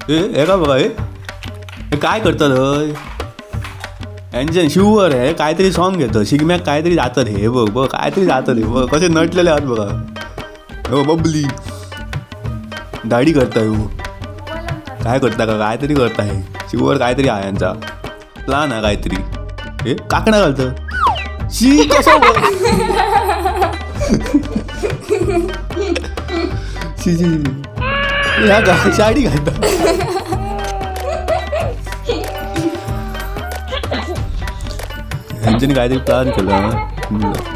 हे का बघा, हे काय करतात हय हेंच्यान शुवर हे काहीतरी सॉंग घेतो, शिगम्याक काहीतरी जातात हे बघ बघ काहीतरी जातात हे बघ कसे नटलेले आहात बघा. हो बबली दाढी करता हो, काय करता का काहीतरी करता हे शुवर काहीतरी आहे यांचा प्लान आहे काहीतरी. हे काकणा घालतं शी कसं शी शी ह्या का साडी घालता. ह्यांच्यानी काहीतरी प्लॅन केलं.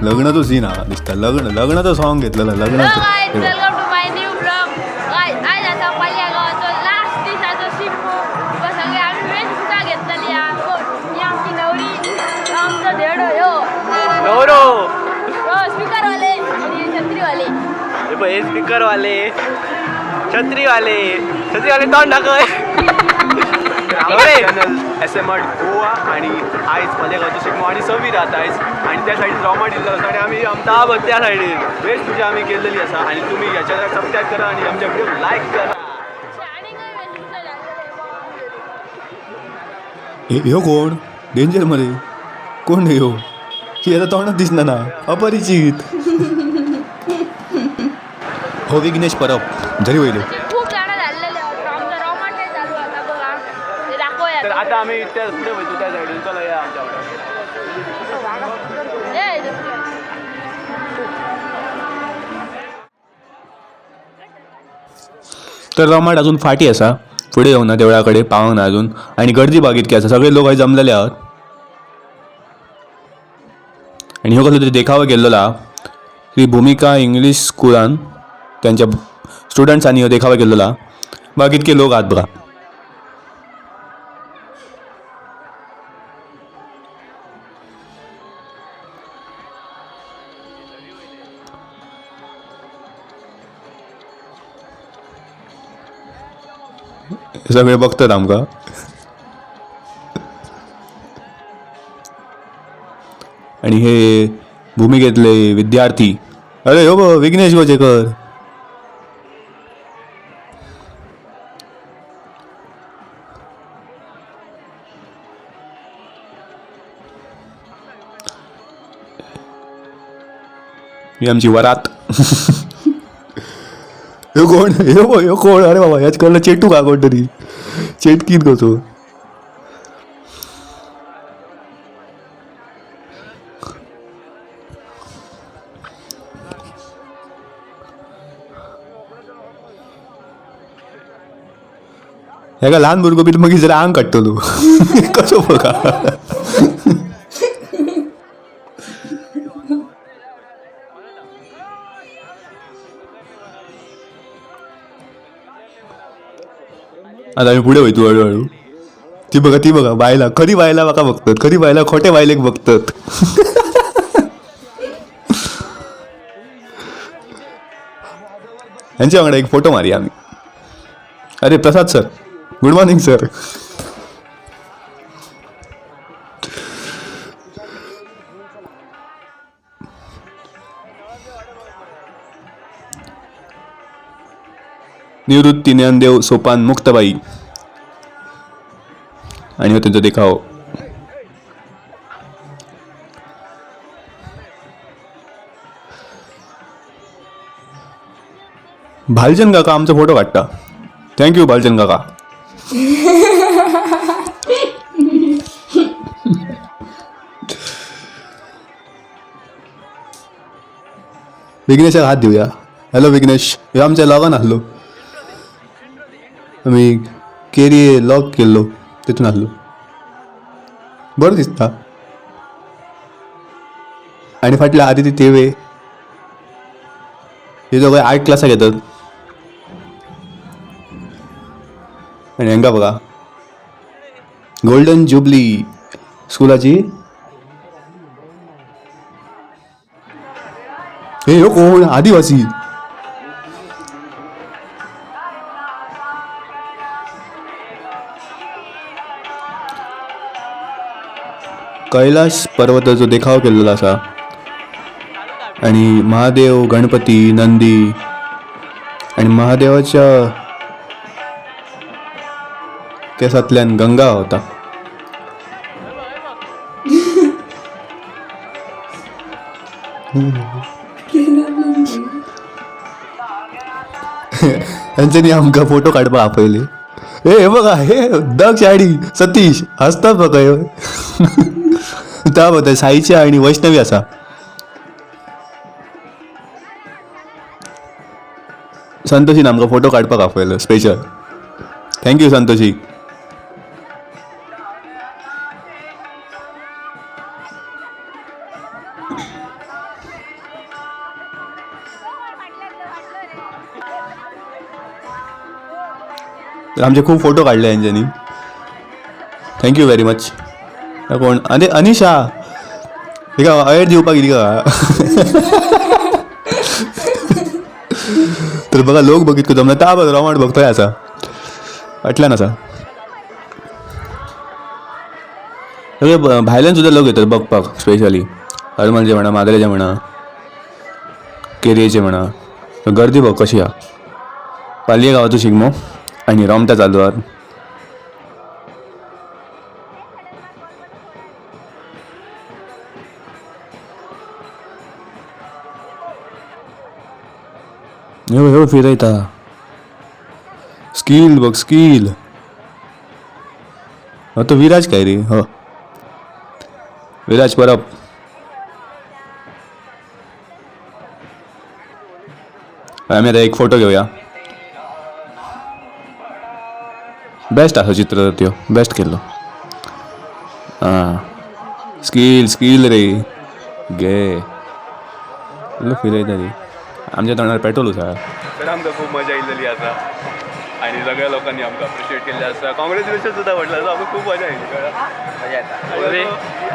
लग्नाचो सीन हा दिसता, लग्न लग्नाचं सॉंग घेतलेलं लग्नाचं. Welcome to my new blog. आज आता पाल्या गावाचो लास्ट दिसाचो शिमगो. सगळे आम्ही वेशभूषा घेतलेली हा. ही आमची नवरी, आमचो धेडो ह्यो नवरो स्पीकरवाले आणि छत्रीवाले. हे बघ, हे स्पीकरवाले, छत्रीवाले, छत्रीवाले तोंड दाखय. Channel S M R Goa आणि आयज मालेगांवचो शिगमो आणि सवी रात आयज आणि त्या सायडीन रोमा दिल्लो आसा आणि आमी ता बघ त्या सायडीन वेशभूषा आमी केलेली आसा आणि तुमी ह्या चॅनलाक सबस्क्रायब करा आणि आमच्या व्हिडिओ लायक करा. आणि काय वेशभूषा झालेली. ह्यो कोण डेंजर मध्ये कोण ह्यो शी आता तोंडात दिसना ना अपरिचित. हो विघ्नेश परब झरी वयले खूप जण झालेले आमचं रोमांच चालू आता बघा ते दाखवूया. तर आता आम्ही त्या फुडें वयता त्या सायडीन, चला या आमच्या वांगडा. तर रमाट अजून फाटी आसा, फुडें येवना देवळा कडेन पावंक ना अजून आणि गर्दी बघ इतकी आसा, सगळे लोक हय जमलेले आहात. आणि ह्यो कसलो तरी देखावो केल्लो आहा श्री भुमिका इंग्लीश स्कुलान त्यांच्या स्टुडंट्सांनी ह्यो देखावो केल्लो आहा. बघा कितके लोक आहात बघा. सगळे बघतात आमकां. आणि हे भूमिकेतले विद्यार्थी, अरे हो विघ्नेश गोजेकर. ही आमची वरात. ह्यो कोण ह्यो ह्यो कोण, अरे बाबा ह्याच कडलं चेटू का कोण तरी चेटकीत कसो. हेका ल्हान भुरगो बी मागीर जरा आंग काडटलो कसो बघा. आता आम्ही पुढे वयतो हळूहळू. ती बघा ती बघा बायला, खरी बायला म्हाका बघतात, खरी बायला खोटे बायलेक बघतात. यांच्या वांगडा एक फोटो मारया आम्ही. अरे Prasad sir, good morning sir. Nivrutti Dnyandev Sopan Muktabai आणि हो त्यांचा देखाव. भालचंद काका आमचा फोटो काढता. Thank you Bhalchand काका. विघ्नेशाक हात दिवया. हॅलो विघ्नेश, ह्यो आमच्या लॉगान आहलो, आमी केरी लॉक केल्लो तितून आहलो, बरो दिसता. आनी फाटल्या आदिती तेवे हे दोघं आर्ट क्लासाक येतात. आनी हांगा बघा गोल्डन जुबली स्कुलाची. हे ह्यो कोण आदिवासी. कैलास पर्वताचो देखाव केल्लो आसा आणि महादेव, गणपती, नंदी आणि महादेवाच्या केसांतल्यान गंगा व्हांवता. हेंच्यांनी आमकां फोटो काडपाक आपयले. हे बघा, हे दक्ष आणि सतीश हसतात बघा. हे त्या बघा, साईची आणि वैष्णवी आसा. संतोषीन आमकां फोटो काडपाक आपयलो स्पेशल. Thank you Santoshi. तर आमचे खूप फोटो काढले यांच्यानी. Thank you very much. कोण अरे अनिशा, हिका अयर दिवपाक गेली का? तर बघा लोक बघितको जमना ता बघ रोमाट बघतोय असा फाटल्यान आसा. सगळे भायल्यान सुद्दां लोक येतात बघपाक, स्पेशली हरमलचे म्हणा, माद्रेचे म्हणा, केरयेचे म्हणा. गर्दी बघ कशी हा. पालये गांवाचो शिगमो आनी रोमटा चालू आहात. ह्यो ह्यो फिरयता. स्कील बघ, स्कील. हो तो विराज काय रे? हो विराज परब. आमी आता एक फोटो घेऊया. बेस्ट आसा चित्र त्यो, बेस्ट केल्लो. आं स्कील स्कील रे गे. फिरयता रे. आमच्या तोंडार पेट्रोल आसा. तर आमकां खूब मजा येयलेली आसा आनी सगळ्या लोकांनी आमकां अप्रिशिएट केल्लें आसा. कॉंग्रेच्युलेशन सुद्दां म्हटलें आसा. आमकां खूब मजा येयली. कळ्ळें? मजा येता. आनी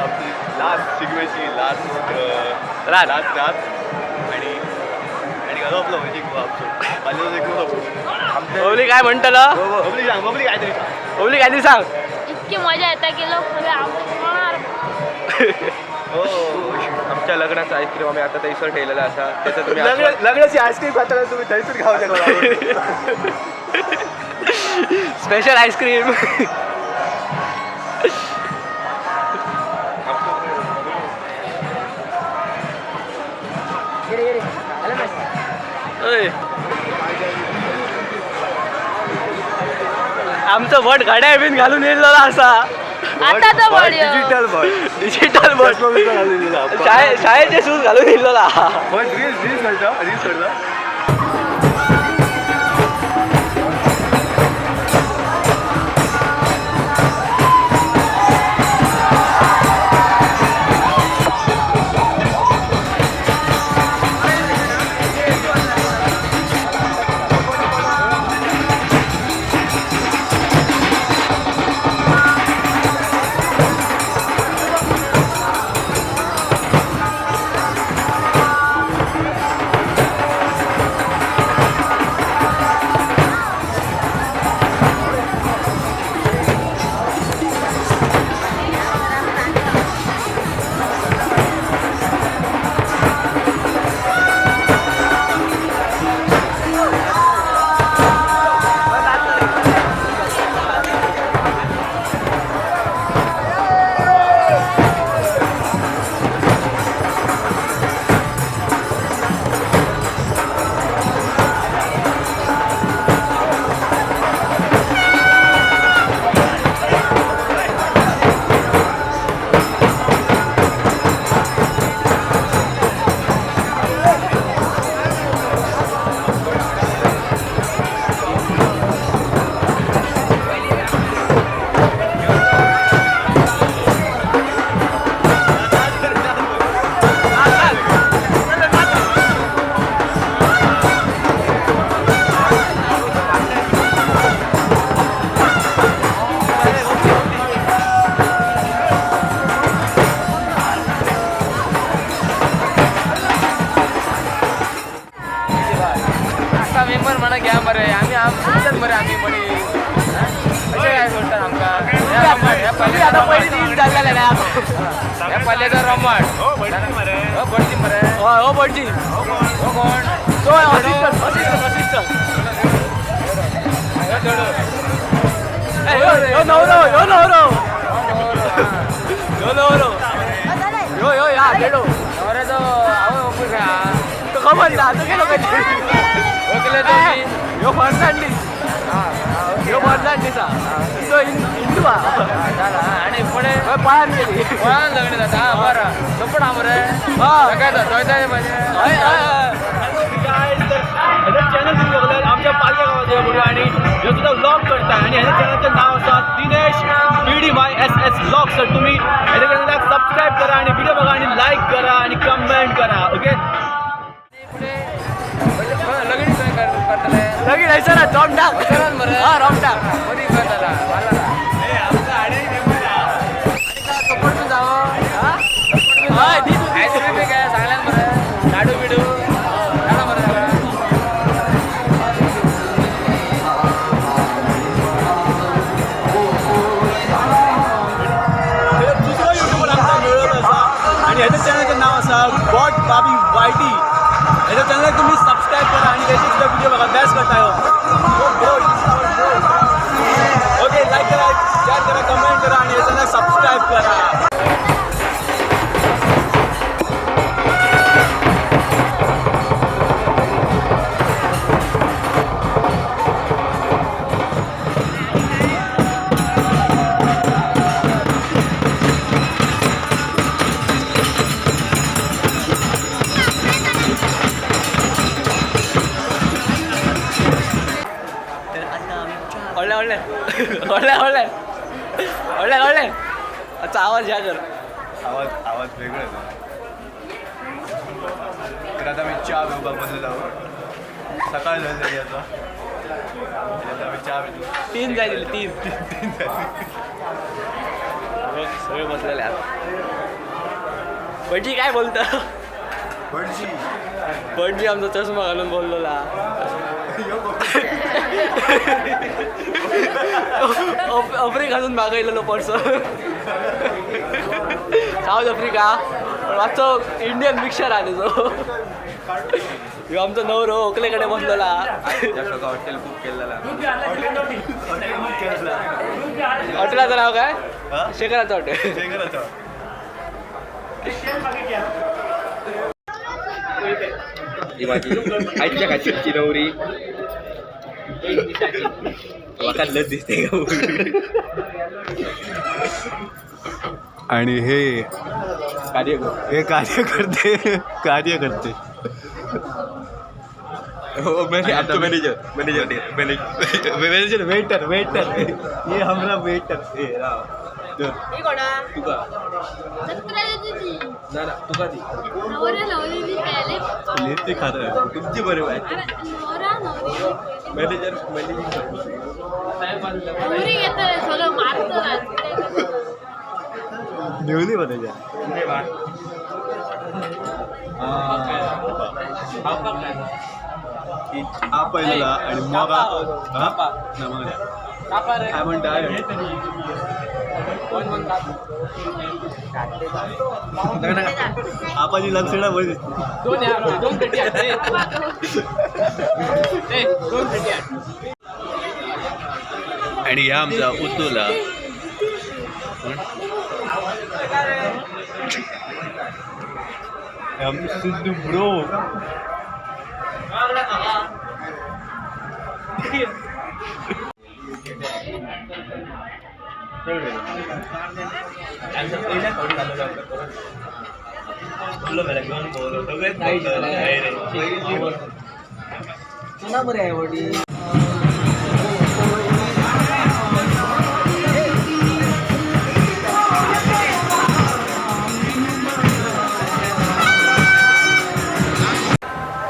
आमची लास्ट शिगम्याची लास्ट रात. लास्ट रात. आनी आनी सोंपलो शिगमो आमचो. पालयेचो शिगमो सोंपलो. बबली काय म्हणटलो? बबली सांग, बबली काहीतरी सांग. बबली काहीतरी सांग. इतकी मजा येता की लोक सगळे आमच्या हो. आमच्या लग्नाचा आईस्क्रीम आम्ही आता थंयसर ठेवलेला असा, त्याचा तुम्ही लग्नाची आईस्क्रीम खाताना तुम्ही थंयसर खाऊ शकता. Special ice cream. आमचं वट घड्याळ बीन घालून येयल्लो आसा. आता तो बढिया. डिजिटल बट डिजिटल वट. शाळेचे शूज घालून येयल्लो. बट रील्स रील्स करता, रील्स करता. मेंबर म्हणा घ्या मरे, आम्ही आमच्यात मरे, आम्ही म्हणे अशें काय सोडटात आमकां. आतां पयलीं दीस जाल्ले ना ह्या पल्ल्याचो रमण हो भटजी मरे, हय हो भटजी, हो कोण तो असिस्टंट असिस्टंट असिस्टंट. नवरो ह्यो नवरो ह्यो नवरो ह्यो ह्यो ह्या गेलो नवऱ्याचो आवय बापूय खंय आहा तो खबर ना तो गेलो खंय ह्यो फर्नांडीस ह्यो फर्नांडीस आहा तो हिंदू आहा आनी फुडें पळान गेली पळान लग्न जाता बरं सपोर्ट आहा मरे हय हय. हेच्या चॅनल तुम्ही बघतात आमच्या पालया गांवाचो म्हणून आणि ह्यो सुद्दां व्लॉग करता आणि हेच्या चॅनलचें नांव आसा दिनेश PDYSS vlog. तर तुम्ही हेच्या चॅनलाक सबस्क्रायब करा आणि व्हिडिओ बघा आणि लायक करा आणि कमेंट करा. ओके लगीन करतले लगीन हयसर रोमटाक मरे हा रोमटाक मदीं करतला सपोर्ट बी जावो हय दी तूं आयस्क्रीम बी काय सांगल्यान मरे लाडू बिडू जाणा मरे सगळें. दुसरो युट्यूबर आमकां मेळत आसा आणि हेच्या चॅनलाचें नांव आसा गॉड बाबी वायटी. हेच्या चॅनलाक तुमी सबस्क्रायब करा आणि तेचे सुद्दां व्हिडिओ बघा बेस्ट करता ह्यो. ओके लायक करा शेअर करा कमेंट करा आणि ह्या चॅनलाक सबस्क्रायब करा. व्हडलें व्हडलें व्हडलें व्हडलें व्हडलें व्हडलें अच्छा आवाज ह्या कर आवाज आवाज वेगळो येता. तर आता आमी च्या पिवपाक बसलेलो आहोत. सकाळ जाल्ली आतां आतां आमी च्या पितले. 3 जाय दिले 3 तीन जाय. सगळे बसलेले आहात. भटजी काय बोलता? भटजी भटजी आमचा चष्मा घालून बोललेला. आफ्रिकासून मागयलेलो पर्स सावथ आफ्रिका पण मातसो इंडियन मिक्सर आहा तेजो. ह्यो आमचो नवरो होकले कडेन बसलेला. हॉटेल बुक केलेला. हॉटेलाचं नाव काय? शेखराचं हॉटेल. शेखराचं. ही माझी आईच्या खाचीची नवरी. म्हाका लज दिसते का? आणि हे हे कार्यकर्ते कार्यकर्ते manager manager manager waiter waiter ये हमरा वेटर हे राव तुका ना ना तुका दी नवरा नवरीनी पहिले ते खात तुमची बरे बाय नवरा नवरीनी मॅनेजर मॅनेजिंग नवरी घेतलं सगळं मारतं. नेवली बघायच्या. आपयला आणि मग काय म्हणता आपाची लक्षणं बरी दिसतात. आणि ह्या आमचा उतुला आमचं सिद्धू ब्रो.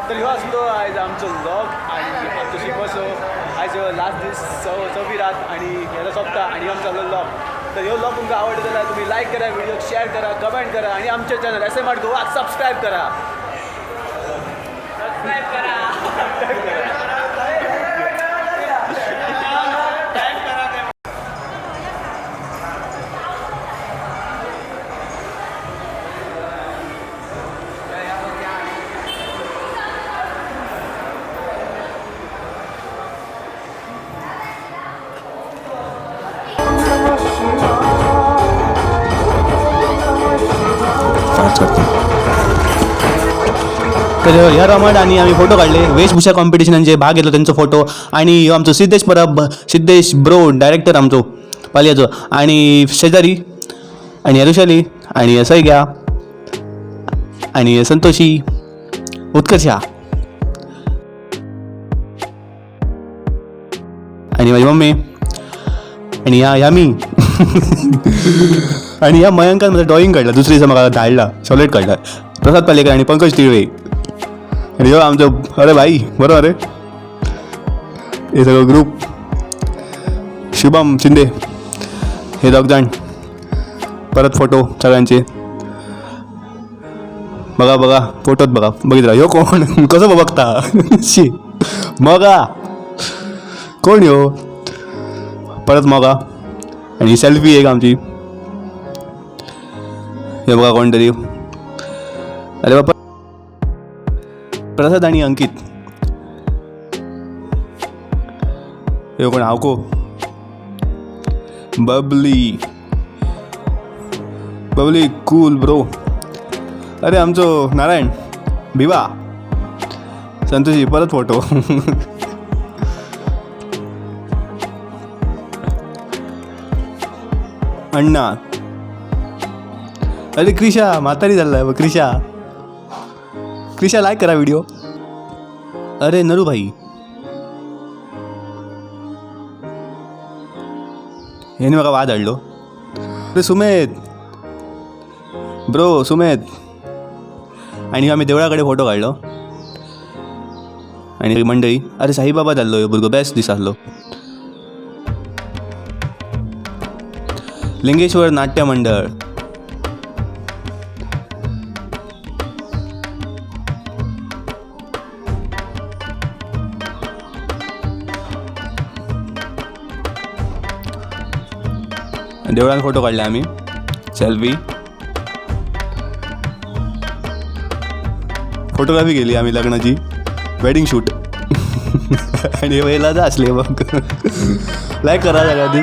तर ह्यो आसलो आयज आमचो व्लॉग आणि आमचो शिगमो. आयज लास्ट दीस सवी रात आणि ह्याला सोंपता आणि आमचो आसलो व्लॉग. तर ह्यो व्लॉग तुमकां आवडलो जाल्यार तुम्ही लायक करा, व्हिडिओ शेअर करा, कमेंट करा आणि आमचे चॅनल SMR Goa subscribe करा. सबस्क्राईब करा. Thank नाच करता. तर ह्या रमाड आणि आम्ही फोटो काढले. वेशभूषा कॉम्पिटिशनान जे भाग घेतलो त्यांचो फोटो. आणि ह्यो आमचो सिद्धेश परब, सिद्धेश ब्रो डायरेक्टर आमचो पालयाचो. आणि शेजारी आणि ऋषाली आणि सैग्या आणि संतोषी उत्कर्षा आणि माझी मम्मी आणि ह्या ह्या मी आणि ह्या मयंकान माझं ड्रॉइंग काढला. दुसरे दिसा म्हाका धाडला, सॉलिड काढला. प्रसाद पालेकर आणि पंकज तिळवे. आणि ह्यो आमचो, अरे भाई बरोबर अरे हे सगळं ग्रुप. शुभम शिंदे, हे दोग जाण. परत फोटो सगळ्यांचे बघा बघा फोटोत बघा. बघितला ह्यो कोण कसं बघता शी मगा कोण ह्यो परत मगा. आणि सेल्फी एक आमची. हे बघा कोणतरी. अरे बापा प्रसाद आणि अंकित. हे कोण हावको बबली बबली कूल ब्रो. अरे आमचो नारायण भिवा संतोषी परत फोटो. अण्णा. अरे क्रिशा म्हातारी झाला आहे. क्रिशा क्रिशा लाईक करा व्हिडिओ. अरे नरू भाई हेने म्हाका वाद हाडलो. अरे सुमेध ब्रो सुमेध. आणि आम्ही देवळा कडेन फोटो काढलो. आणि मंडळी. अरे साईबाबा जाल्लो ह्यो भुरगो बेस्ट दिस आसलो. लिंगेश्वर नाट्य मंडळ. देवळान फोटो काढले आम्ही सेल्फी. फोटोग्राफी केली आम्ही लग्नाची, वेडिंग शूट. आणि वेळेला असले बघ. लाईक करा सगळ्यांनी.